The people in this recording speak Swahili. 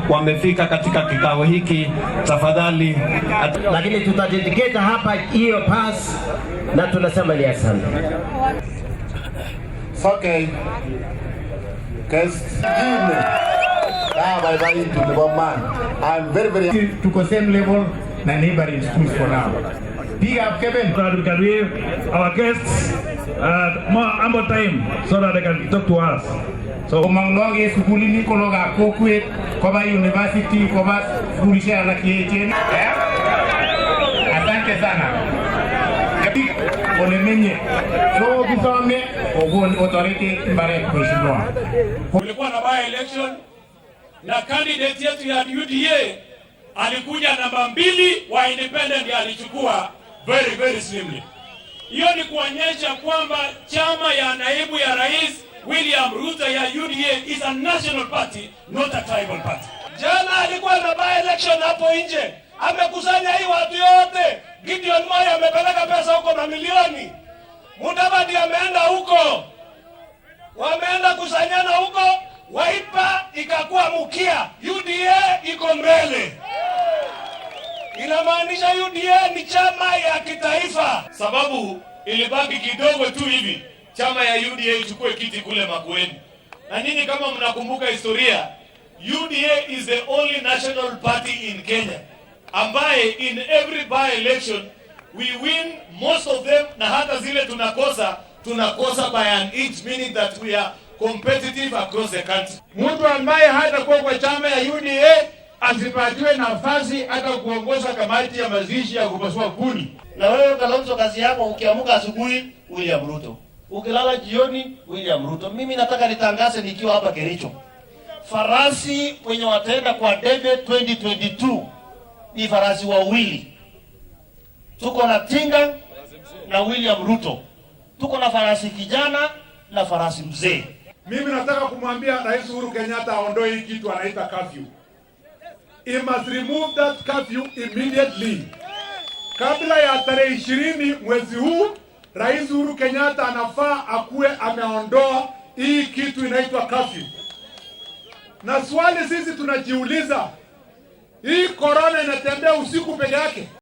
Wamefika katika kikao hiki, tafadhali. Lakini tutadedicate hapa hiyo pass na tunasema ni asante. Sokei guest kabaibaitu nebo man. I'm very, very Tuko same level na neighboring schools for now. Big up, Kevin. So that we can give our guests more ample time so that they can talk to us. So Komong log sukulini ko logab kokwet koba university, koba sukulishek alak cheechen. Eh? Asante sana. Ole menye. So kisome okon otoretech mbaret, mheshimiwa. Kulikuwa na by election na candidate yetu ya UDA alikuja namba 2, wa independent alichukua very, very slimly. Hiyo ni kuonyesha kwamba chama ya naibu ya rais William Ruto ya UDA is a national party, not a tribal party. Jana alikuwa na by election hapo nje, amekusanya hii watu yote. Gideon Moi amepeleka pesa huko mamilioni, Mudavadi ameenda huko, wameenda kusanyana huko, Wiper ikakuwa mkia, UDA iko mbele. Inamaanisha UDA ni chama ya kitaifa. Sababu ilibaki kidogo tu hivi chama ya UDA ichukue kiti kule Makueni. Na nyinyi kama mnakumbuka historia, UDA is the only national party in Kenya ambaye in every by election we win most of them, na hata zile tunakosa, tunakosa by an inch, meaning that we are competitive across the country. Mtu ambaye hatakuwa kwa chama ya UDA asipatiwe nafasi hata kuongoza kamati ya mazishi ya kupasua kuni. Na wewe Kalonzo, kazi yako ukiamka asubuhi William Ruto, ukilala jioni William Ruto. Mimi nataka nitangaze nikiwa hapa Kericho, farasi wenye wataenda kwa debe 2022 ni farasi wawili. Tuko na Tinga na William Ruto, tuko na farasi kijana na farasi mzee. Mimi nataka kumwambia Rais Uhuru Kenyatta aondoe hii kitu anaita curfew. He must remove that curfew immediately. Kabla ya tarehe 20 mwezi huu, Rais Uhuru Kenyatta anafaa akuwe ameondoa hii kitu inaitwa curfew. Na swali sisi tunajiuliza, hii korona inatembea usiku peke yake?